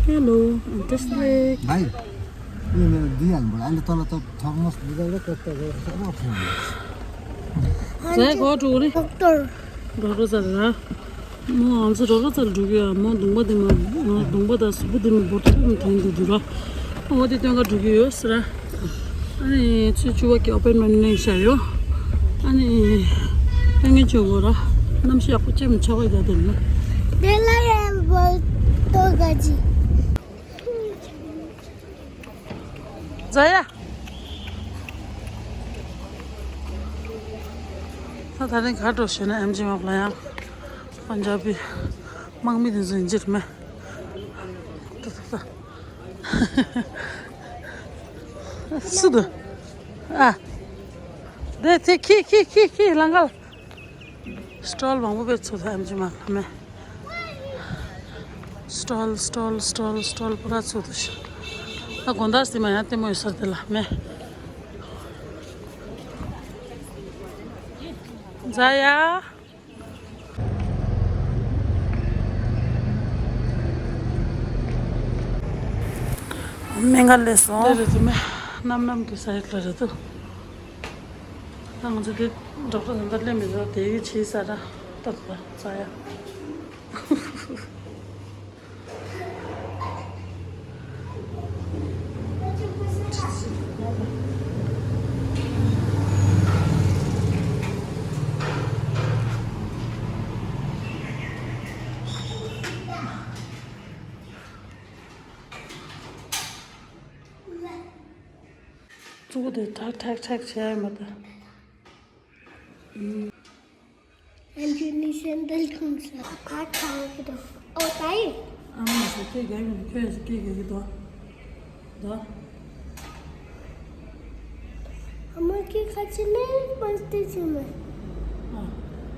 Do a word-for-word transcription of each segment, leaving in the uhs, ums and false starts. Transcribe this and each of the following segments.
Hello, I'm just like. Bye. Ini dia yang boleh anda tolong tolong tolong mas bila lo kata lo sama pun. Saya kau tu ni. Doktor. Doktor salah. Mo ansi doktor salah juga. Mo dungba dima, dungba dah subuh dima botol pun tadi dulu. Oh, di tengah juga yo, sera. ཨ་ནི་ཚེས་བཅུ་པ་གི་ཨོ་པེན་མན་ནིང་ཤར་ཡོད། ཨ་ནི་ལྷན་རྒྱས་ཆོས་གོ་ར་གནམ་གཤིས་ཡག་པོ་ཅེས་མི་ཆགས་པ་ཡ་དེ་ནི། དེ་ལ་ཡང་བོ་ཏོ་ག་ཅི། ཛ་ཡ། ད་ད་རིང་ག་འགྲོ་ཞེ་ན་ཨེམ་ཇི་མ་ལ་ཡང་པན་ཇ་བི་དམག་མི་དེ་ཚོ་ཡིན་གྱི་རེད་མེད། ད་ད་ད། སུ་དུ། ཨ། དེ་དེ་ཁི་ཁི་ཁི་ཁི་ལང་ག་ལ། སི་ཊོལ་མང་པོ་བེད་ཚུགས་ཐལ་ཨེམ་ཆི་མ་ལ་མེ། སི་ཊོལ་སི་ཊོལ་སི་ཊོལ་སི་ཊོལ་པུ་ར་ཚུགས་ཐུབ་ཤག་ད་དགོང་དག་སི་མ་ཡང་ལྟད་མོ་ཡོད་སར་དེ་ལ་མེ། ཛ་ཡ། སྨན་ཁང་སླེབས་སོང་། དེ་རེད་དེ་མེ། གནམ་གནམ་གྱི་ས་ཡིག་ལ་རེད་དོ། ད་ང་ཚོ་དེ་ཌོག་ཊར་ད་ལྟ་སླེབས་མི་འདུག་དེ་ཡིག་ཕྱིས་ས་ར་ཏག་ཏག་ཙ་ཡ། གཙོ་བོ་དེ་ཁྲག་ཁྲག་ཁྲག་བྱས་མ་ད། ཨན་ཇུ་ནི་སེན་དལ་ཐུང་ས། ཁ་ཁྲག་གི་དོ། ཨོ་ད་ཡི། ཨ་མ་སུ་སྐད་རྒྱག་གི་མི་ཁྱོད་སུ་སྐད་རྒྱག་གི་དོ། དོ། ཨ་མ་ཁྱེད་ཁ་ཆེ་ནས་མ་སྟེ་ཆེ་མེད། ཨ།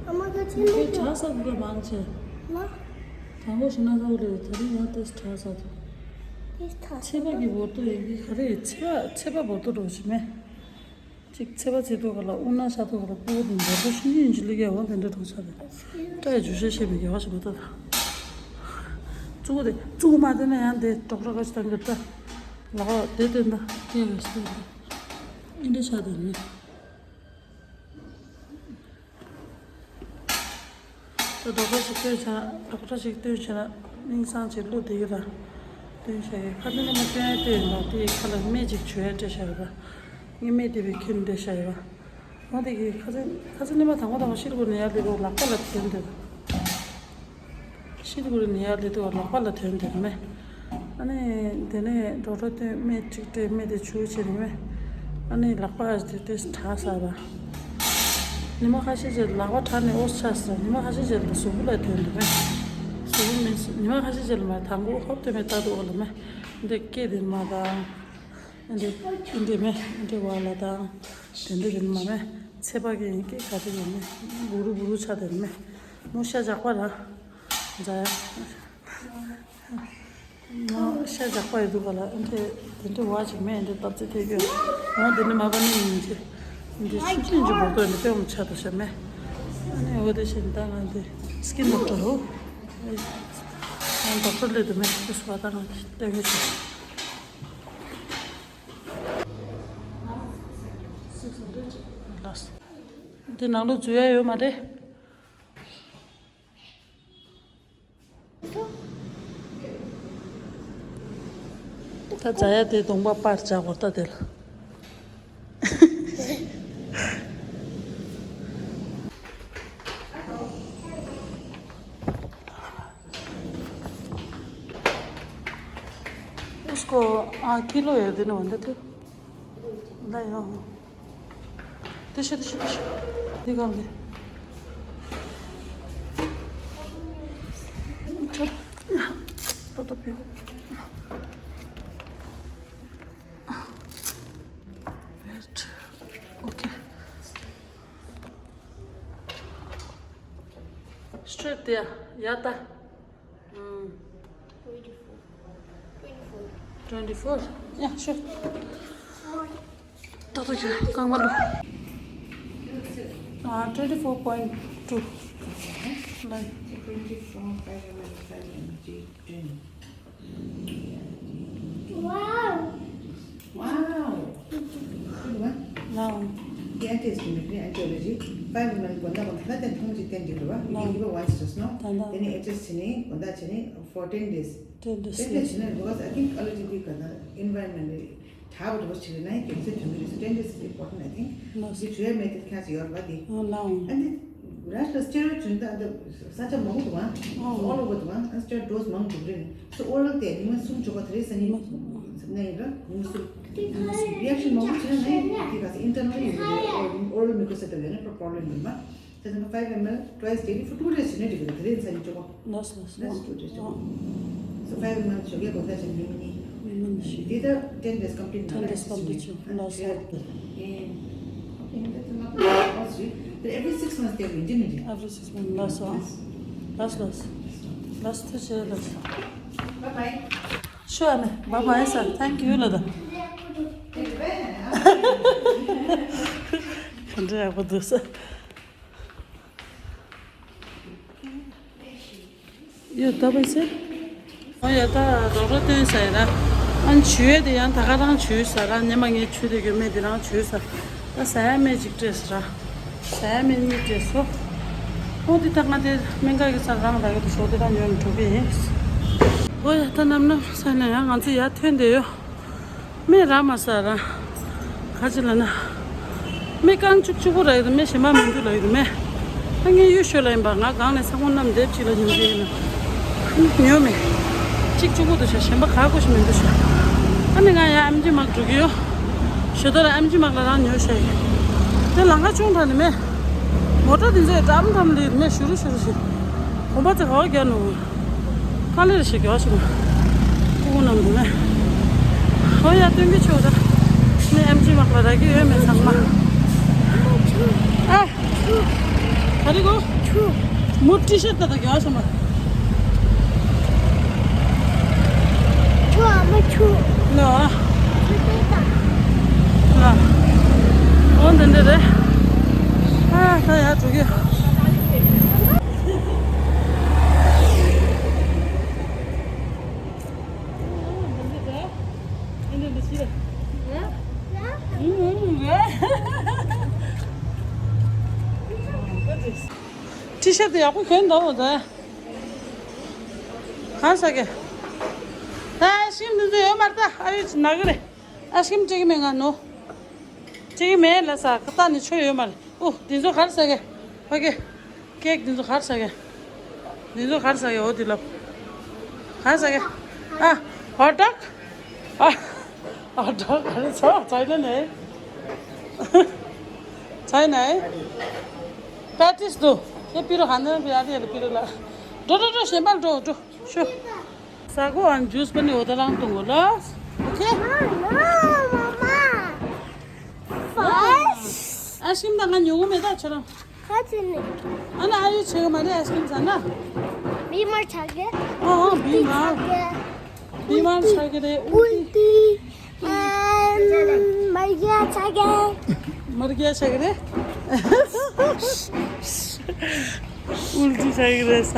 ཨ་མ་ཁ་ཆེ་ནས་ཁྱོད་ཁྲག་ས་གི་མང་ཆེ། ལ། དང་པོ་ཞིག་ན་ས་འོ་ལེ་ད་རིང་ཡང་ཏེས་ཁྲག་ས་དོ། ཏེས་ཁྲག་ས། ཚེ་བ་གི་བོར་ཏོ་ཡིན་གི་ག་རེ་ཚེ་བ་ཚེ་བ་བོར་ཏོ་འགྲོ་ཞིག་མེད། གཅིག་ཚེ་བ་ཚེ་ཏོ་ག་ལ་དབུ་ན་ཤ་ཏོ་ག་ལ་སྤུ་གུ་དང་འབར་པོ་ཤིན་ཡིན་གྱི་ལི་ག་འོ་དེ་འདྲ་གྲོགས་ཆ་རེད། སྐྲ་ཡི་རྒྱུ་ཤ་ཤེས་པའི་རྒྱལ་བ་ཞིག་མ་ཏོ་ད། གཙུག་གུ་དེ་གཙུག་གུ་མ་བསྟན་ན་ཡང་དེ་ཌོག་ཊར་ག་ཞིག་བཏང་གི་ད། ལག་པ་དེ་བསྟན་ད་སྐྱེ་བའི་སྟོན་ད། ཨིན་འདྲ་ཆ་དེ་ནི། ད་ཌོག་ཊར་ཞིག་སྟོན་བྱ་ན་ཌོག་ཊར་ཞིག་སྟོན་བྱ་ན་དེང་སང་ཅིག་བློ་བདེ་གི་ར། སྟོན་བྱ་ཡི་ཁ་ཏོན་ནི་མ་སྟོན་ཡ་སྟོན་ཡིན་པ་དེ་ཁ་ལ་སྨན་ཅིག་བྱོས་ཡ་སྤྲད་བྱ་ཡོད་པ། ངས་སྨན་དེ་བས་ཁྱོད་འདྲ་བྱ་ཡོད་པ། འོ་དེ་གི་ཁ་ཚན་ཁ་ཚན་ནི་མ་དང་པོ་དང་པོ་ཤིར་གུར་ནས་ཡར་སླེབས་དུས་ལག་པ་ལ་དོན་དེ། ཤིར་གུར་ནས་ཡར་སླེབས་དུས་ལག་པ་ལ་དོན་དེ་མེད། ཨ་ནི་དེ་ནས་ཌོག་ཊར་དེ་སྨན་གཅིག་སྤྲད་སྨན་དེ་བྱུག་བྱས་ནས་མེད། ཨ་ནི་ལག་པ་དེ་དེ་ཁྲག་ཟ་བ། ཉི་མ་ཁ་ཤས་ཅིག་ལག་པ་ཁྲག་ནས་ཨོ་ཆ་ཟ། ཉི་མ་ཁ་ཤས་ཅིག་ལ་གཟུགས་པོ་ལ་དོན་དུ་མེད། གཟུགས་པོ་མིན་ཉི་མ་ཁ་ཤས་ཅིག་ལ་མ་དང་པོ་ཧོབ་དེ་མེད་ལྟ་དུ་འོ་ལ་མེད། འདི་སྐེ་དེ་མ་དང་། འདི་འདི་མེད་འདི་བ་ལ་དང་། དེ་འདི་དེ་མ་མེད། ཚེ་བ་གི་ཡིན་སྐེ་ག་དེ་ཡིན་མེད། བུ་རུ་བུ་རུ་ཆ་དེ་མེད། མོ་ཤ་རྒྱག་པ་ར། ཛ་ཡ། ཤ་རྒྱགས་པ་ཡི་འདུག་ག་ལ། ཨ་འདྲེ་དེ་འདྲེ་བ་ཅིག་མེད། འདྲེ་སྟབས་ཚེ་ཐེ་གི་འོང་། དེ་ནི་མ་པ་ནི་ཡིན་གྱི། འདྲེ་ཆུ་ཆུན་གྱི་བོག་ཏོ་ཡིན་འདྲེ་དཔེ་མི་ཆགས་ད་ཤ་མེད། ཨ་ནི་འོ་དེ་བཞིན་ད་ང་འདི་སི་ཀིན་ཌོག་ཊར་རོ། ཨ་ཌོག་ཊར་ལས་དུ་མེད་དུ་སུ་བ་ད་ང་ལྟ་གི་ཆུ། ལགས། འདི་ནང་ལོ་འཛུལ་ཡ་ཡོད་མ་རེད། ད་ཛ་ཡ་དེ་གདོང་པ་པར་བྱ་བར་ད་དེ་ལ། उसको, हाँ, किलो है दिन भंडे तो। नहीं, हाँ। Tissue, tissue, tissue. निकाल दे। चल। तो, तो P. Wait. Okay. Straight there. याता. Hmm. Twenty-four. Twenty-four. Twenty-four? Yeah, sure. ད་ད་ཁྱོད་རྐང་པ་ལུ། Uh, twenty-four point two. Like, twenty-four, five hundred, five hundred, ten. Wow. Wow. Good one. Now. Anti-histamine, anti-allergy. Five ml དགོན་བདག་དགོན་བདག་དེ་ཐུང་ཅིག་བསྟན་འདུག་རེད་བ། ཡི་གེ་ཡིན་པ་ཝན་སི་ཌོ་སི་ནོ། དེ་ནས་ཨེ་ཅི་ཨེས་བྱས་ནས་དགོན་བདག་བྱས་ནས་for ten days. Ten days. Ten days བྱས་ན། Because I think allergy དེ་ག་ན་environment དྲག་པོ་འདྲ་པོ་ཞིག་རེད་ན་ཡང་རྒྱལ་སྲིད་དོན་གྱི་རེད། So ten days is important, I think. འདི་བྲོས་མེད་དེ་ཁྱེད་ཚོ་ཡོད་རེད་པ། དེ་ཨ་འདི་ར་ལ་སི་ཊི་རོ་ཡིཌ་བྱུང་ད། འདི་ས་ཆ་མང་པོ་འདུག་ཨང་། All over འདུག་ཨང་། ཨ་སི་ཊི་རོ་ཡིཌ་ཌོ་སི་མང་འདུག་རེད། So oral དེ་ཉི་མ་གསུམ་འཇོག་པ་དེ་རེད། སང་ཉིན་ཟ་ན་ཡིན་ར། ཉི་མ་གསུམ། རི་ཨེག་ཤན་མང་པོ་བྱུང་ན་ཡང་དེ་ག་ས་ཨིན་ཊར་ནལ་ཡིན་རེད། Oral mucositis ཡོད་ན་པོ་རོབ་ལེམ་ཡིན་པ། དེ་ཚོ་five ml twice daily for two days བྱས་ནས་འགྲིག་གི་རེད། དེ་རིང་ཚ་ནི་བཅུ་གོ། ལགས་སོ། ལགས་སོ། That's two days བཅུ་གོ། So five ml ཞོགས་ཀས་དགོང་དག་བྱས་ནས་ཉི་མ་གཉིས། ཉི་མ་གཉིས། དེ་ལྟར་ten days complete ten days complete བྱུང་། ལགས་སོ། Okay, that's not much. Every six months they will. Every six months. ལགས་སོ། ལགས་སོ། ལགས་སོ། ཐུགས་རྗེ་ཆེ། ལགས་སོ། Bye bye. ཤོ་ཨ་ནི། Bye bye sir. Thank you ལ་ད། ག་འདྲ་ཡག་པོ་འདུག་ས། ཡོད་ད་པ་སེ། ཨོ་ཡ། ད་རོགས་རོགས་སྟོན་ས་ཡ་ར། ཨ་ནི་བྱུས་དེ་ཡང་ད་ག་རང་བྱུས་ས་ར། ཉི་མ་ངས་བྱུས་དེ་གྱོན་མེད་དེ་རང་བྱུས་ས། ད་ཟ་ཡ་མེད་ཅིག་སྤྲད་ས་ར། ཟ་ཡ་མེད་གཉིས་སྤྲད་སོ། ཨོ་དེ་ད་ང་དེ་སྨན་ཁང་གི་ས་རང་ད་གི་དུ་ཞོགས་དེ་ད་ཉོ་ནས་འགྲོ་གི་ཡིན། ཨོ་ཡ། ད་ནམ་ནམ་ས་ནས་ཡང་ང་ཚོ་ཡར་ཐོན་བསྡད་ཡོད། མེ་ར་མ་ས་ར། ག་ཅི་ལ་ན། མེ་རྐང་བཅུ་གཅིག་པོ་ར་ཡོད་དུ། མེ་གཞན་པ་མི་འདུག་ལ་ཡོད་དུ་མེ། ཨ་ངས་གཡུ་ཤོད་ལ་ཡིན་པ། ང་སྒང་ནས་ས་ཁོང་རྣམས་འདེབས་ཅིག་ལ་ཉུང་གི་ཡིན་ན། ཉོ་མེ། གཅིག་གཅིག་པོ་འདུག་ཤ། གཞན་པ་ག་གོ་ཞིག་མི་འདུག་ཤ། ཨ་ནི་ང་ཡ་ཨེམ་ཆི་མག་འགྲོ་གི་ཡོད། ཞོ་ཏོ་ལ་ཨེམ་ཆི་མག་ལ་རང་ཉོ་ཤ་ཡིན། དེ་ལང་ཀ་ཆུང་དྲགས་ནི་མེ། མོ་ཊ་དེ་ཚོས་ཀྲམ་ཀྲམ་ལི་མེ་ཤུ་རུ་ཤུ་རུ་ཤི། གོམ་པ་ཚེ་ག་བ་རྒྱག་ནོ། ཁ་ལེར་ཞིག་གྱོ་ཞིག་མ། ཕྲུ་གུ་རྣམས་འདུག་ནས། ཨོ་ཡ། སྟོན་གྱི་ཆོག་ད། ནི་ཨེམ་ཆི་མག་ལ་རག་གི་ཡོད་མེད་ཚང་མ། ཨ། ག་རེ་གོ། མུ་ཊི་ཤར་ད་ད་གྱོ་ཞིག་མ། ཆུ་ཨ་མ་ཆུ། ལ། ལ། ཨོ་འདི་འདི་རེད། ཨ་ད་ཡ་འགྲོ་གི། ཊི་ཤར་དེ་ཡག་པོ་གྱོན་འདུག་ད། ག་རེ་ཟ་གི། ད་ཨའི་སི་ཀྲིམ་འདི་ཚོ་ཡོད་མ་རེད་ད། ཨ་ཡོད་ན་གི་རེད། ཨའི་སི་ཀྲིམ་སྤྲད་གི་མེད་ང་ནོ། སྤྲད་གི་མེད་ལ་ས་ཁ་ཏ་ནི་ཆོ་ཡོད་མ་རེད། ཨོ་འདི་ཚོ་ག་རེ་ཟ་གི། ཕ་གི། ཀེག་འདི་ཚོ་ག་རེ་ཟ་གི། འདི་ཚོ་ག་རེ་ཟ་གི། འོ་འདི་ལབ། ག་རེ་ཟ་གི། ཨ། ཧོ་ཊི་ཌོག་ཨ། ཨ་ད་ག་རེ་ཚོ་ཚའི་ན་ནས། ཚའི་ན་ནས། པེ་ཊིས་འདུག་ཨེ་པི་རུ་ཧ་ན་པི་ཨ་དེ་ལ་པི་རུ་ལ། འགྲོ་འགྲོ་འགྲོ། གཞན་པར་འགྲོ་འགྲོ་ཤོ། ཟ་གོ་ཨན་ཇུས་པ་ནི་འོ་ད་རང་འཐུང་གོ་ལ། ཨོ་ཁེ། ཨའི་སི་ཀྲིམ་ད་ང་ཉོ་གོ་མེད་ད་ཁྱོད་རང་། ཁ་ཆེ་ནི། ཨ་ན་ཨ་ཡོ་ཆེ་གི་མ་རེད། ཨའི་སི་ཀྲིམ་ཟ་ན། བི་མར་ཆགས་གི། ཨོ་ཨོ་བི་མར། ཆགས་གི། བི་མར་ཆགས་གི་རེད། ཨུལ་ཏི། ཨམ། མར་གྱི་ཆགས་གི། མར་གྱི་ཆགས་གི་རེད། ཨུལ་ཏི་ཆགས་གི་རེད་ས།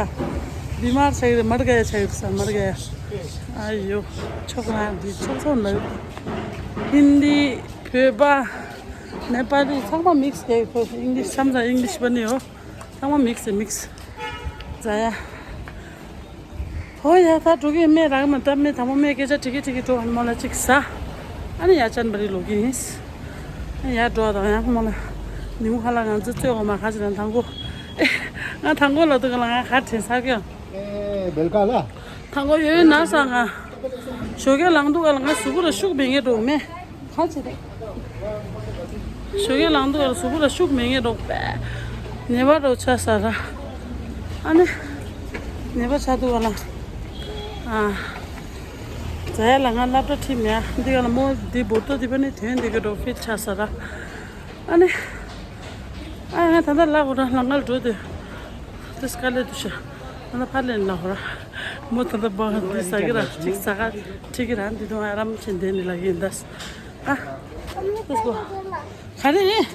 བི་མར་ཆགས་གི་རེད། མར་གྱི་ཆགས་གི་རེད་ས། མར་གྱི། ཨ་ཡོ། ཕྱོགས་རང་འདི་ཕྱོགས་ཚོ་ནི། ཧིན་དི། བོད་པ། ནེ་པ་ལི། ཚང་མ་མིག་སི་རྒྱག་གི། ཨིང་ལིཤ་ཆམ་ཚང་ཨིང་ལིཤ་པ་ནི་ཡོ། ཚང་མ་མིག་སི་མིག་སི། ཟ་ཡ། ཧོ་ཡ། ད་འགྲོ་གི་མེད་རག་མ་ད་མེད། དང་པོ་མེད་སྐད་ཆ་དྲི་གི་དྲི་གི་འགྲོ། ཨ་ནི་མོ་ལ་གཅིག་ཟ། ཨ་ནི་ཡ་ཅན་པ་རི་ལོག་གི་ཡིན། ཨ་ཡ་འགྲོ་དང་ཡང་མོ་ལ་ཉིན་གུང་ཁ་ལག་ང་ཚོ་བཙོས་གོ་མ་ཁ་ཅིག་ལ་དང་པོ། ང་དང་པོ་ལ་དུ་ག་ལ་ང་ཁ་དྲན་ས་གི། ཨེ་བེལ་ཀ་ལ། དང་པོ་ཡོད་ན་ས་ང་། ཞོགས་ཀས་ལངས་དུས་ག་ལ་ང་གཟུགས་པོ་ལ་ཤུགས་མེད་ངེས་འགྲོ་མེད། ག་ཅི་རེད། ཞོགས་ཀས་ལངས་དུས་ལ་གཟུགས་པོ་ལ་ཤུགས་མེད་ངེས་འགྲོ་པས། ནད་པ་རོ་ཆ་ས་ར། ཨ་ནི། ནད་པ་ཆ་དུས་ག་ལ། ཨ། ཛ་ཡ་ལ་ང་སློབ་གྲྭ་ཁྲིད་མེད་ཨ། འདི་ག་ལ་མོ་འདི་བོར་ཏོ་འདི་པ་ནི་དོན་འདི་ག་འགྲོ་ཕིཊ་ཆ་ས་ར། ཨ་ནི། ཨ་ང་ད་ལྟ་ལ་འོ་ར་ལ་ང་ལ་འགྲོ་དུས། དེ་སྐལ་ལེ་དུ་ཤ། ང་ལ་ཕར་ལེན་ལ་འོ་ར། མོ་ད་ལྟ་བ་འདི་ཟ་གི་ར་གཅིག་ཟ་ག་ཁྲིད་གི་ར། འདི་དུང་ཨ་རམ་ཆེན་དེ་ནི་ལ་གི་འདས། ཨ། ཨ་ནི་དེ་སྐོ། ག་རེ་རེད།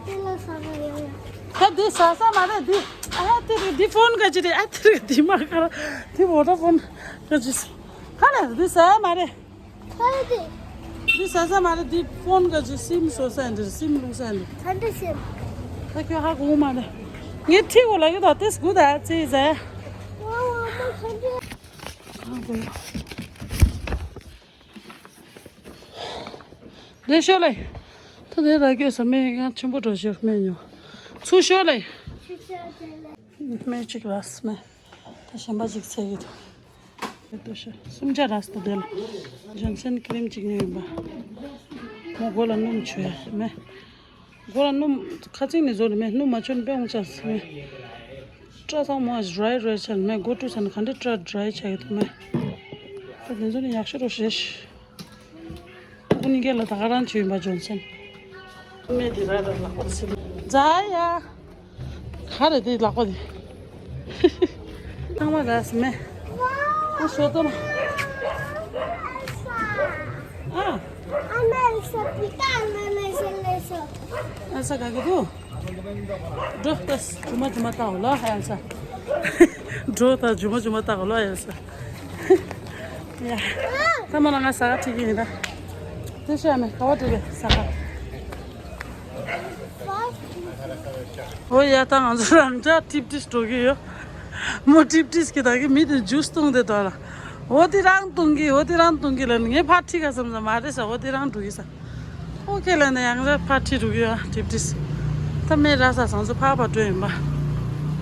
དེ་ལ་ ད་འདི་ཟ་ས་མ་རེད་འདི། ཨ་དེ་རེད་འདི་ཕོན་ག་ཅི་རེད། ཨ་དེ་རེད་འདི་མ་ཁ་ར་འདི་བོ་ཌ་ཕོན་ག་ཅི། ཁ་ལ་འདི་ཟ་ཡ་མ་རེད། ཁ་ར་འདི། འདི་ཟ་ས་མ་རེད། འདི་ཕོན་ག་ཅི་སིམ་བཟོ་ས་ཡིན་འདི་སིམ་བླུག་ས་ཡིན་འདི། ཁ་འདི་སིམ། ད་ཁྱོད་ཧ་གོ་མ་རེད། ངས་ཁྲིད་གོ་ལ་ཡོད་ད་ཏེས་གུ་ད་ཙི་ཟ་ཡ། ཨ་གོ་ཡ། ལེ་ཤོ་ལེ། ད་དེ་ར་སྐྱོད་ས་མེད། ཡང་ཆེན་པོ་འགྲོ་ཤོར་སྨན་ཉོ། ཚུར་ཤོ་ལེ། སྨན་གཅིག་རག་སྨན། ད་གཞན་པ་གཅིག་ཚད་ཀྱི་འདུག་ལྟོས་ཤོག་སུམ་ཆ་རག་སོང་དེ་ལ། ཇོན་སན་ཁི་རིམ་གཅིག་ཉོས་ཡིན་པ། མོ་མགོ་ལ་སྣུམ་བྱུག་ཡ་མེད། མགོ་ལ་སྣུམ་ཁ་ཚིག་ནས་བཟོ་ནི་མེད། སྣུམ་མ་བྱུག་ནི་དཔེ་འོང་ཆ་མེད། སྐྲ་ཚང་མ་རའི་རའི་ཆ་ནི་མེད། མགོ་བཀྲུས་ཚར་ནི་ག་འདྲ་སྐྲ་ཌ་རའི་ཆགས་ཀྱི་འདུག་མེད། ད་དེ་ཚོ་ནི་ཡག་ཤོས་རོ་ཞེས། ཁོ་གཉིས་ཀ་ལ་ད་ག་རང་བྱུང་ཡིན་པ་ཇོན་སན། མེད་དེ་ར་ར་ལག་པ་ཟིན། ཛ་ཡ། ག་རེ་དེ་ལག་པ་དེ། ཚང་མ་ར་སི་མེད། ཨ་ཤོ་ཏོ་ལ། ཨ། ཨ་ས་ག་གི་དུ། འགྲོ་ད་ཇུ་མ་ཇུ་མ་ཏའོ་ལ་ཧ་ཡ་ས། འགྲོ་ད་ཇུ་མ་ཇུ་མ་ཏའོ་ལ་ཧ་ཡ་ས། ཡ། ད་མ་ལ་ང་ས་ག་ཁྲིད་ཀྱི་ཡིན་ད། དེ་ཤ་མེད་ག་བ་དྲི་བས་ས་ག། ཨོ་ཡ་ད་ང་ཚོ་རང་འཇགས་ཏིབ་ཏིས་འགྲོ་གི་ཡོད། མོ་ཏིབ་ཏིས་ཀྱི་ད་གི་མི་དེ་ཇུས་བཏུང་དེ་དོ་ལ། འོ་དེ་རང་བཏུང་གི་འོ་དེ་རང་བཏུང་གི་ལ་ངས་ཕར་ཁྲིད་ག་བསམ་ས་མ་རེད་ས། འོ་དེ་རང་འགྲོ་གི་ས། ཨོ་ཁེ་ལ་ནས་ཡང་ར་ཕར་ཁྲིད་འགྲོ་གི་ཡོད་ཏིབ་ཏིས། ད་མེ་ར་ས་སང་ཚོ་ཕར་ཕར་འགྲོ་ཡིན་པ།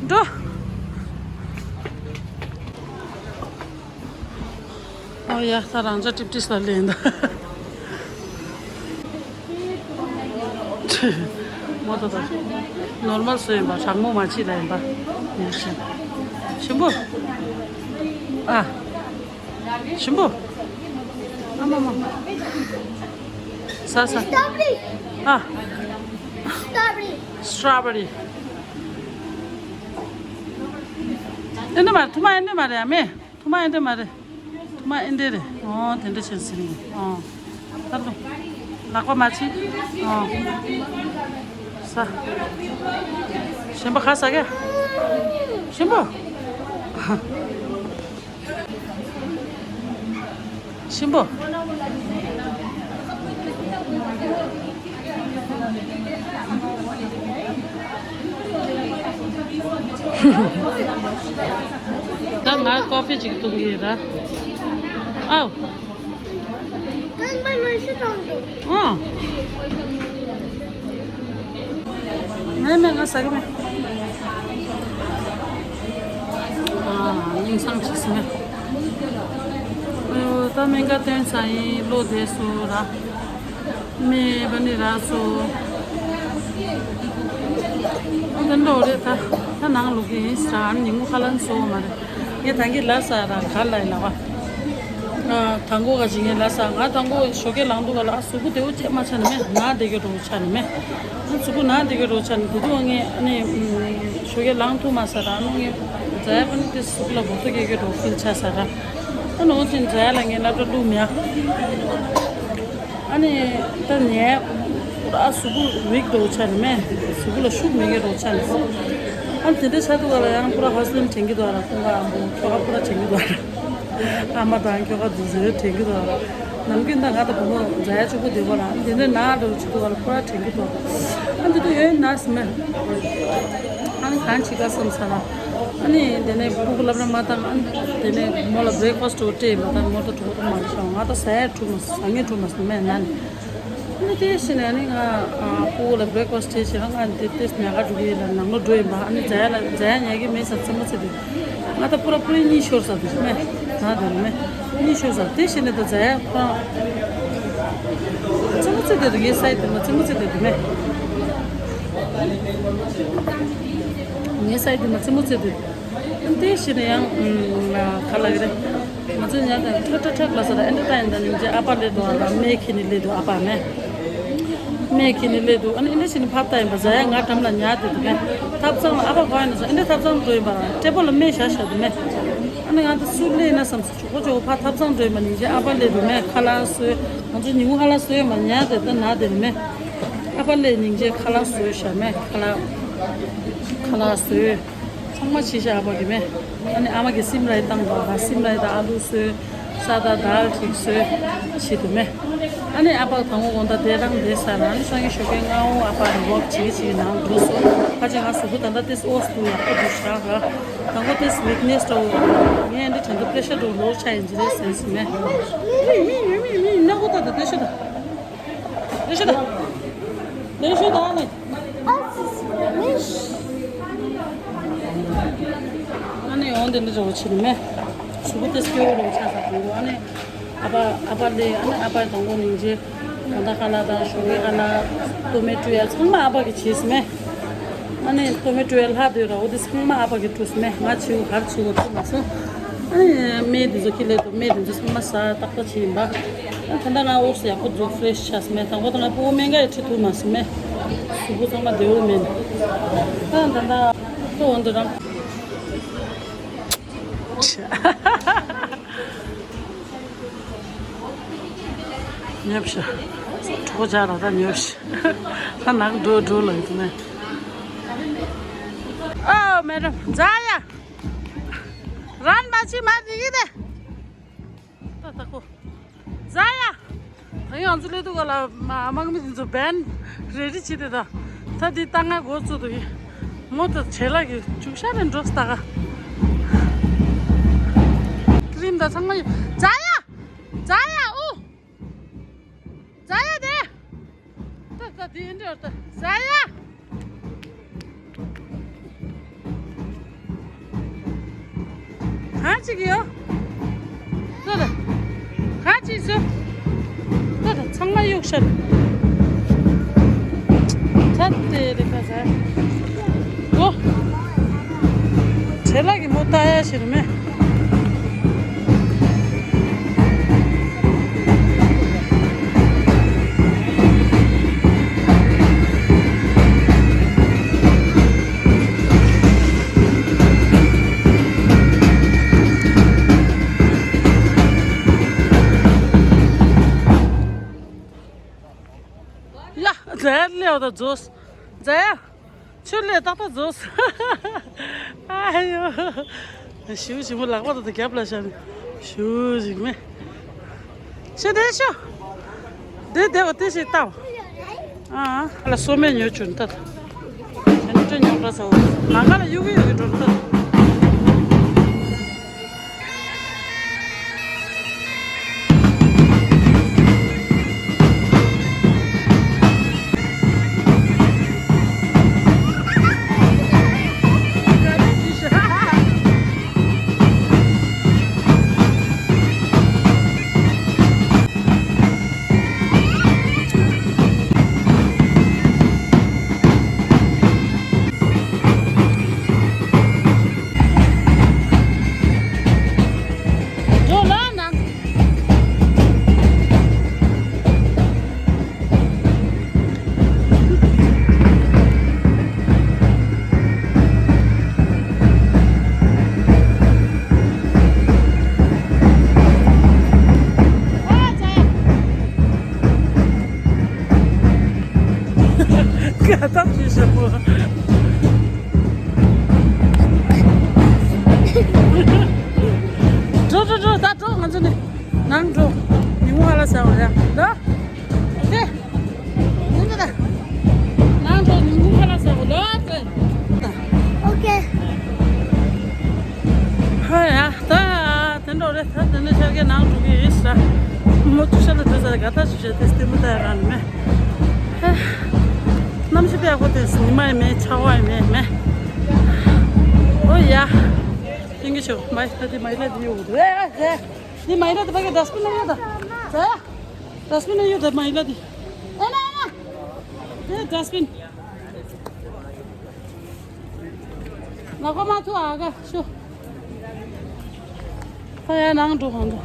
འགྲོ། ཨོ་ཡ་ད་རང་ཅག་ཏིབ་ཏིས་ལ་ལེན་ད། མོ་ཏོ་ཏོ། ནོར་མལ་སུ་ཡིན་པ་གྲང་མོ་མ་ཕྱི་ལ་ཡིན་པ། ཡིན་ཞིང་། ཞིམ་པོ། ཨ། ཞིམ་པོ། ཨ་མ་མ། ས་ས། Strawberry. ཨ། Strawberry. Strawberry. ཨེ་འདི་མ་རེད། ཐུ་མ་ཨེ་འདི་མ་རེད་ཨ་མེ། ཐུ་མ་ཨེ་འདི་མ་རེད། ཐུ་མ་ཨེ་འདི་རེད། ཨོ་དེ་འདྲ་བྱས་ཟིན་ཡིན། ཨོ། ད་ལོ། ལག་པ་མ་ཕྱི། ཨོ། ས། གཞན་པ་ག་ས་ག་ཞིམ་པོ། ཞིམ་པོ། ད་ང་ཀོ་ཕི་ཅིག་འཐུང་གི་ཡིན་ད། ཨའོ། རྐང་པ་ནང་བཞིན་གཏོང་འདུག་ཨ། མེད་མེད་ང་ཟ་གི་མེད། ཨ། སྙིང་སང་ཆི་སི་མེད། ཨོ་ད་སྨན་ཁང་ཐོན་ཚར་ཡིན། བློ་བདེ་སོང་ར། མེད་པ་ནི་ར་སོ། ཨོ་ད་འགྲོ་རེད་ད། ད་ནང་ལོག་གི་ཡིན་ས་ར། ཉིན་མོ་ཁ་ལན་སོ་མ་རེད། ངས་ད་གིན་ལབ་ས་ར་ག་ལ་ཡིན་ལ་བ། ཨ། དང་པོ་ག་ཅིག་ངས་ལབ་ས། ང་དང་པོ་ཞོགས་ཀས་ལངས་དུས་ག་ལ་ཨ་གཟུགས་པོ་བདེ་བོ་ཅིག་མ་ཆགས་ནི་མེད། ན་བདེ་གི་འགྲོ་ཆགས་ནི་མེད། ཨ་གཟུགས་པོ་ན་བདེ་གི་འགྲོ་ཆགས་ནི་དེ་དུས་ངས་ཨ་ནི་ཞོགས་ཀས་ལངས་ཐུབ་མ་ས་ར། ཨ་ནི་ངས་ཛ་ཡ་པ་ནི་དེ་གཟུགས་ལ་འབུར་ཐོ་སྐྱེ་གི་འགྲོ་ཕིལ་ཆགས་ས་ར། ཨ་ནི་འོ་ཅིན་ཛ་ཡ་ལ་ངས་སློབ་གྲྭ་བླུགས་མེད་ཨ། ཨ་ནི་ད་ཉལ། ཨ་གཟུགས་པོ་ཝིག་འགྲོ་ཆགས་ནི་མེད། གཟུགས་པོ་ལ་ཤུགས་མེད་གི་འགྲོ་ཆགས་ནི། ཨ་དེ་འདྲ་ཆགས་དུས་ག་ལ་ཡང་པུ་ར་ཧོ་སི་པི་ཊལ་དྲན་གི་འདུག་ཨ་ར། ཁོང་ག་ཨ་མོ་ཁྱོ་ག་པུ་ར་དྲན་གི་འདུག་ཨ་ར། ཨ་མ་དང་ཁྱོ་ག་དུ་ཟེར་དྲན་གི་འདུག་ཨ་ར། ནམ་རྒྱུན་ད་ང་དང་བུ་མོ་ཛ་ཡ་གཅིག་པུ་བསྡད་གོ་ལ། ཨ་དེ་འདྲ་ན་འགྲོ་ཆགས་དུས་ག་ལ་པུ་ར་དྲན་གི་འདུག་ཨ་དེ་དུས་ཡོད་ན་སི་མེད། ཨ་ནི་གང་བྱེད་ག་བསམ་ས་ལ། ཨ་ནི་དེ་ནས་ཕྲུ་གུ་སློབ་གྲྭ་མ་བཏང་། ཨ་ནི་དེ་ནས་མོ་ལ་བྷི་རེག་ཕ་སི་ཊི་སྤྲད་མ་བཏང་། མོ་ད་གྲོགས་པོ་མ་རེད་ཤག་ང་ད་ཟ་ཡ་འཁྲུག་མ་སོང་། ཟ་ངེས་འཁྲུག་མ་སོང་། སྨན་ན་ནི། ཨ་ནི་དེ་བྱས་ནས་ཨ་ནི་ང་ཕྲུ་གུ་ལ་བྷི་རེག་ཕ་སི་ཊི་སྤྲད་བྱས་ན། ང་འདི་ཏེས་ཉལ་ཁ་འགྲོ་གི་ཡིན་ལ་ནང་ལོགས་འགྲོ་ཡིན་པ། ཨ་ནི་ཛ་ཡ་ལ་ཛ་ཡ་ཉལ་གི་མེད་ས་རྩེད་མོ་རྩེ་དུས། ང་ད་པུ་ར་པུ་ར་གཉིད་ཤོར་ས་དུས་མེད། ང་དེ་རུ་མེད། གཉིད་ཤོར་ས་དེ་བྱས་ནས་ད་ཛ་ཡ་ཁོ་རང་རྩེད་མོ་རྩེ་དེ་རུ། ངའི་སའི་དེ་མ་རྩེད་མོ་རྩེ་དེ་རུ་མེད། ངའི་སའི་དེ་མ་རྩེད་མོ་རྩེ་དེ་རུ། དེ་བྱས་ནས་ཡང་ག་ལ་གི་རེད། ང་ཚོ་ཉལ་ཏེ་ཁྲག་ཁྲག་ཁྲག་ལ་ས་ར། ཨེ་འདྲ་ད་ཡིན་ད་ནིང་རྗེ་ཨ་ཕ་སླེབས་འདུག་ཨ་ར། སྨན་ཁྱེར་ནས་སླེབས་འདུག་ཨ་ཕ་མེད། སྨན་ཁྱེར་ནས་སླེབས་འདུག་ཨ་ནི་ཨེ་འདྲ་བྱས་ནས་ཕར་ལྟ་ཡིན་པ། ཛ་ཡ་ང་འགྲམ་ལ་ཉལ་བསྡད་འདུག་མེད། ཐབ་ཚང་ལ་ཨ་ཕ་ག་ཡིན་ན་ས། ཨེ་འདྲ་ཐབ་ཚང་འགྲོ་ཡིན་པ་ར། ཊེ་བལ་ལ་སྨན་བཞག་བཞག་འདུག་མེད། ཨ་ནི་ང་ད་སུ་སླེབས་ན་བསམ་སོང་། ཇོ་བོ་ཇོ་བོ་ཕར་ཐབ་ཚང་འགྲོ་ཡིན་པ། ནིང་རྗེ་ཨ་ཕ་སླེབས་འདུག་མེད། ཁ་ལག་བཟོས། ང་ཚོ་ཉིན་གུང་ཁ་ལག་བཟོས་ཡིན་པ། ཉལ་བསྡད་ད་ན་བསྡད་མེད། ཨ་ཕ་ལས་སྙིང་རྗེ། ཁ་ལག་བཟོས་ཤག་མེ། ཁ་ལག་ཁ་ལག་བཟོས། ཚང་མ་བྱས་ཤག་ཨ་ཕ་གིས་མེ། ཨ་ནི་ཨ་མ་གིས་སིམ་ལའི་བཏང་འདུག་ག་སིམ་ལའི་དང་ཨ་ལུ་བཟོས། ས་དང་དཱལ་ཅིག་བཟོས་བྱས་འདུག་མེ། ཨ་ནི་ཨ་ཕ་དང་པོ་དགོང་དག་དེ་རང་བསྡད་ས་ལ། ཨ་ནི་སང་ཉིན་ཞོགས་ཀས་སྔ་པོ་ཨ་ཕ་རི་ཝོག་བྱེད་ཀྱི་བྱེད་ཀྱི་ནང་འགྲོ་སོང་། ཁ་ཅིག་ང་གཟུགས་པོ་ད་ལྟ་ཏོག་ཙམ་འོ་ཙམ་ཡག་པོ་འདུག་ཤག་ག་དང་པོ་ཏོག་ཙམ་ཝིག་ནེས་འདྲ་བོ། ངས་འདི་དྲན་དུ་པེ་ཤར་འདྲ་བོ་ལོ་ཆགས་ཡིན་གྱི་རེད་བསམ་སོང་མེ། མི་མི་མི་མི་མི་སྣ་ཁུག་ད་ད་ལྟ་ཤོད་ད། ལེ་ཤོད་ད། ལེ་ཤོད་ད་ཨ་ནི། ཨ་ནི་འོང་དེ་འདྲ་འདྲ་བོ་བྱེད་ནི་མེ། གཟུགས་པོ་དེ་སྐྱོ་བོ་འདྲ་བོ་ཆགས་ས་དང་པོ། ཨ་ནི་ཨ་ཕ་ཨ་ཕ་ལས། ཨ་ནི་ཨ་ཕ་དང་པོ་སྙིང་རྗེ། དགོང་དག་ཁ་ལག་དང་ཞོགས་ཀའི་ཁ་ལག་ཏོ་མེ་ཊོ་ཡ་ཚང་མ་ཨ་ཕ་གིས་བྱས་སོང་མེ། ཨ་ནི་ཏོ་མེ་ཊོ་ཡ་ལྷག་དེ་ར་འོ་དེ་ཚང་མ་ཨ་ཕ་གིས་བཀྲུས་སོང་མེ། ང་བྱིའུ་གར་བྱིའུ་བཀྲུས་མ་སོང་། ཨ་ནི་སྨན་དེ་ཚོ་ཁྱི་ལས་དུ་སྨན་དེ་ཚོ་ཚང་མ་ཟ་ཏག་ཏག་བྱས་ཡིན་པ། ད་ལྟ་ང་འོ་ཙམ་ཡག་པོ་འདུག་ཧྥི་རེ་ཤི་ཆགས་སོང་མེ། དང་པོ་ད་ང་སྤུ་གུ་སྨན་ཁང་ཡང་ཁྲིད་ཐུབ་མ་སོང་མེ། གཟུགས་པོ་ཚང་མ་བདེ་པོ་མེད། ད་ད་ད་ཁོ་འོང་དུ་རང་། ཉོབ་ཤ། གྲོགས་ཆ་ར་ད་ཉོབ་ཤ། ད་ནག་འགྲོ་འགྲོ་ལ་ཡོད་ནས། ཨོ་མེ་ཌམ་ཛ་ཡ། རན་མ་ཅི་མ་རིག་གི་དེ། ད་ད་ཁོ། ཛ་ཡ། ད་ཡང་ང་ཚོ་སླེབས་དུས་ག་ལ་མ་དམག་མི་དེ་ཚོ་བེན་རེ་རེ་བྱེད་དེ་ད། ད་འདི་ལྟ་ང་འགོ་བཙུགས་འདུག་ཡིན། མོ་ད་བྱེ་ལ་གི་བཅུག་ཤ་རེ་འགྲོ་སྟ་ག་ཀི་རིམ་ད་ཚང་མ་ཡོད། ཛ་ཡ། ཛ་ཡ་ཨུ། ཛ་ཡ་དེ། ད་ད་དེ་འདྲ་ད་ཛ་ཡ། ག་ཅིག་ཡོད། ད་ད། ག་ཅིག་བཟོ། ད་ད་ཚང་མ་གཡུག་ཤར། ད་དེ་རེ་ཁ་ཟ། འགོ། བྱེ་ལ་གི་མོ་ལྟ་ཡ་ཞིག་རེད་མེ། ཡ། ཛ་ཡ་ལེའོ་ད་རྫོགས། ཛ་ཡ། ཆུ་ལས་ཏག་ཏག་རྫོགས། ཨ་ཡོ། ཞུ་ཞིམ་པོ་ལག་པ་དང་རྒྱབ་ལ་བཞག་ནས་ཞུ་ཞིག་མེ། ཤི་དེ་ཤོ། དེ་དེ་བ་དེ་ཞིག་ལྟ་བ། ཨ་ཨ་ལ་སོ་མེ་ཉོ་བཅུག་ནི་ལྟ་ད། ཉོ་བཅུག་ཉོ་འགྲོ་ས་བ། ང་ག་ལ་གཡུག་གཡུག་གི་འགྲོ་ལྟ་ད། འགྲོ་ལ་ན། ཨ་ཙི། ཀ་ཏག་ཅི་ཞེ་པོ། འགྲོ་འགྲོ་འགྲོ་ད་འགྲོ། ང་ཚོ་ནི་ནང་འགྲོ། ཉིན་མོ་ཧ་ལ་ཟ་བ་ཡ་ད། ཨོ་ཁེ། ཉིན་མོ་ད། ནང་འགྲོ། ཉིན་མོ་ཧ་ལ་ཟ་བ་ལོ་ཨ་ཙི། ཨོ་ཁེ། ཧ་ཡ་ད། དེ་འགྲོ་རེད། ད་དེ་ནས་ཤར་གའི་ནང་འགྲོ་གི་ཡིན་ས། མོ་ཆུ་ཤ་ལ་འགྲོ་ས་ག་ད་ཆུ་ཤ་དེ་སྟེ་མོ་ད་ཡ་རང་མེད། གནམ་གཤིས་དཔེ་ཡག་པོ་དེ་ཉི་མ་ཡི་མེད། ཆར་པ་ཡི་མེད་མེད། ཨོ་ཡ། ཐེང་ཀིའུ་ཤོ་མ་ཡི་ལ་དི། མ་ཡི་ལ་དི་ཡོད་རེད། དི་མ་ཡི་ལ་དི་ཕ་གི་ཌ་སི་པིན་ན་ཡོད་ད། ཛ་ཡ། ཌ་སི་པིན་ན་ཡོད་ད་མ་ཡི་ལ་དི། ཨེ་ན་ཨེ་ན། དེ་ཌ་སི་པིན། ལག་པ་མ་ཐུག་ཨ་ག་ཤོ། ད་ཡ་ནང་འགྲོ་གང་འགྲོ།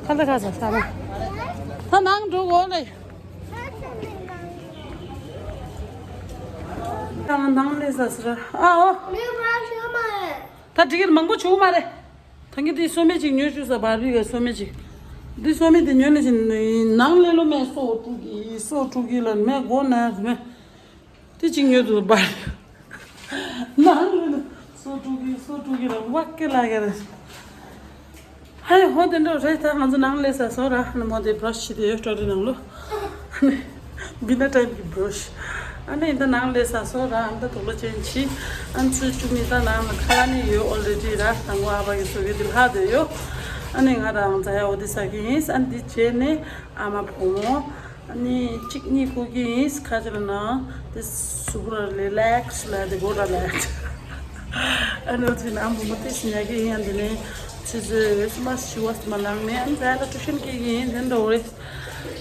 ཁ་ལ་ཁ་ས་ས་མ། ད་ནང་འགྲོ་གོ་ལེ། ད་ནང་ལེ་ས་ས་ར་ཨ་ཨོ། ད་འགྲིག་གི་མང་པོ་བྱུང་མ་རེད། ད་ངས་དེ་སོ་མེ་ཅིག་ཉོས་བཅུག་ས། བར་བི་གི་སོ་མེ་ཅིག། འདི་སོ་མི་དེ་ཉོས་ནས་ནང་ལས་ལོ་མེ་སོ་དྲུག་གི་སོ་དྲུག་གི་ལ་མེ་སྒོ་ན་མེ། དེ་གཅིག་ཉོས་འདུག་པ། ནང་ལས་སོ་དྲུག་གི་སོ་དྲུག་གི་ལ་བ་ཀེ་ལ་གེ་རེད། ཧ་ཡ་ཧོ་དེ་འདྲ་རེད། ད་ང་ཚོ་ནང་ལས་ས་སོ་ར་ཧ་ན་མོ་དེ་བྷ་ར་ཤི་དེ་ཡོད་སྤྲོ་རེ་ནང་ལོ། བི་ན་ཊེམ་གི་བྷ་ར་ཤི། ཨ་ནི་ད་ནང་ལས་ས་སོ་ར་ཨ་ད་དུག་ལོ་ཅན་ཆི། ཨ་ཚུལ་བཅུ་མི་ད་ནང་ལ་ཁ་ལ་ནི་ཡོད་ཨོལ་རེ་ཌི་ར་དང་གོ་ཨ་བ་གི་སོ་གི་དེ་ལྷ་དེ་ཡོད། ཨ་ནི་ང་རང་ཛ་ཡ་འོ་དེ་ས་གི་ཡིན། ཨ་འདི་བྱས་ནས་ཨ་མ་བུ་མོ། ཨ་ནི་གཅིག་གཉིས་ཁུག་གི་ཡིན། ཁ་ཅིག་ལ་ན་དེ་སུ་བུ་ར་རི་ལེག་སི་ལ་དེ་གོ་ར་ལེག་སི། ཨ་ནི་འོ་དེ་ན་ཨ་བུ་མོ་དེ་སི་ཉ་གི་ཡིན། ཨ་འདི་ནས་ཚེ་ཚེ་སི་མ་སི་ཆི་བ་སི་མ་ལང་ནས་ཨ་ནི་ཛ་ཡ་ལ་ཊུ་ཤན་གི་ཡིན། དེ་འདྲ་འོ་རེད།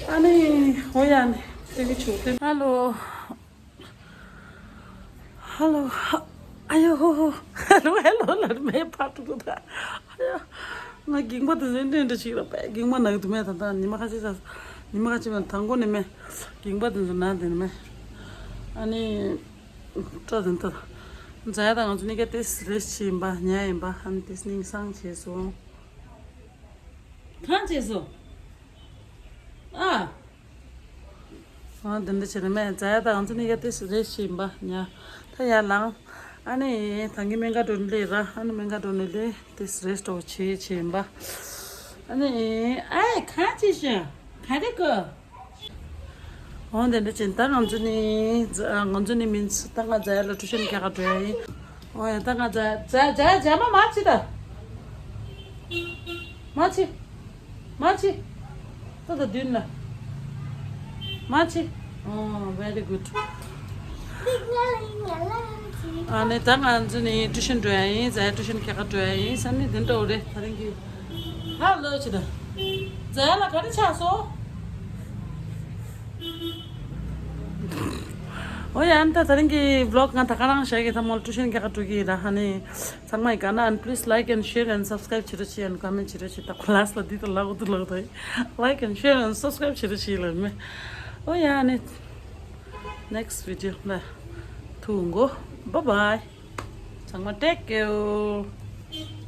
ཨ་ནི་ཧོ་ཡ་ནི་དེ་གི་ཆུ་དེ་ཧ་ལོ། ཧ་ལོ། ཨ་ཡོ་ཧོ་ཧོ། ཧ་ལོ་ཧ་ལོ་ལ་མེ་ཕ་ཏུ་ཏུ་ད། ཨ་ཡ། ང་རྒན་པ་དེ་ཚོ་འདྲ་འདྲ་ཞིག་ལ་པས་རྒན་པ་ནག་དུ་མེད་ད། ད་ཉི་མ་ཁ་ཅིག་ས། ཉི་མ་ཁ་ཅིག་མེད་དང་པོ་ནས་མེད། རྒན་པ་དེ་ཚོ་ན་དེ་ནས་མེད། ཨ་ནི། སྤྲོ་དེ་ད། ཛ་ཡ་དང་ང་ཚོ་གཉིས་ཀ་ཏེ་སི་རེ་ཞིག་ཡིན་པ་ཉ་ཡིན་པ་ཧ་ནི་ཏེ་སི་ནིང་སང་བྱས་སོང་། གང་བྱས་སོང་། ཨ། ཨ་འདི་འདྲ་བྱས་ནས་མེད། ཛ་ཡ་དང་ང་ཚོ་གཉིས་ཀ་ཏེ་སི་རེ་ཞིག་ཡིན་པ་ཉ། ད་ཡར་ལངས། ཨ་ནི་ད་གིན་སྨན་ཁང་འགྲོ་ནས་སླེབས་ར། ཨ་ནི་སྨན་ཁང་འགྲོ་ནས་སླེབས་ཏེ་སི་རེ་སྤྲོ་བྱེད་བྱེད་ཡིན་པ། ཨ་ནི་ཨའི་གང་བྱས་ཤག་ག་རེ་གོ། འོ་དེ་འདྲ་ཅན་ད་ང་ཚོ་ནི་ང་ཚོ་ནི་མིན་ད་ང་ཛ་ཡ་ལ་ཊུ་ཤན་རྒྱག་ག་འགྲོ་ཡ་ཡིན། འོ་ཡ་ད་ང་ཛ་ཛ་ཛ་ཛ་མ་མ་ཅི་ད། མ་ཅི། མ་ཅི། ད་ད་དུན་ལ། མ་ཅི། ཨོ་very good། ཨ་ནི་ད་ང་ཚོ་ནི་ཊུ་ཤན་འགྲོ་ཡ་ཡིན། ཛ་ཡ་ཊུ་ཤན་རྒྱག་ག་འགྲོ་ཡ་ཡིན་ས་ནི་དེ་འདྲ་འོ་རེད་ད་རིང་གི། ཧ་ལོ་ཅི་ད། ཛ་ཡ་ལ་ག་རེ་ཆགས་སོང་། འོ་ཡ་ཨ་ནི་ད་ད་རིང་གི་བི་ལོག་ང་ད་ག་རང་བཞག་གི། ད་མོ་ལ་ཊུ་ཤན་རྒྱག་ག་འགྲོ་གི་ཡིན་ར། ཧ་ནི་ཚང་མ་ཡི་ག་ན་ཨ་ནི་please like and share and subscribe བྱེད་རོགས་བྱེད། ཨ་ནི་comment བྱེད་རོགས་བྱེད། ད་ཁོ་ལ་སི་ལ་འདི་ད་ལ་འོ་དུ་ལ་འོ་ད་like and share and subscribe བྱེད་རོགས་བྱེད་ལ་མེ། འོ་ཡ་ཨ་ནི་next video ལ་ཐུག་འགོ། Bye bye། ཚང་མ་take care།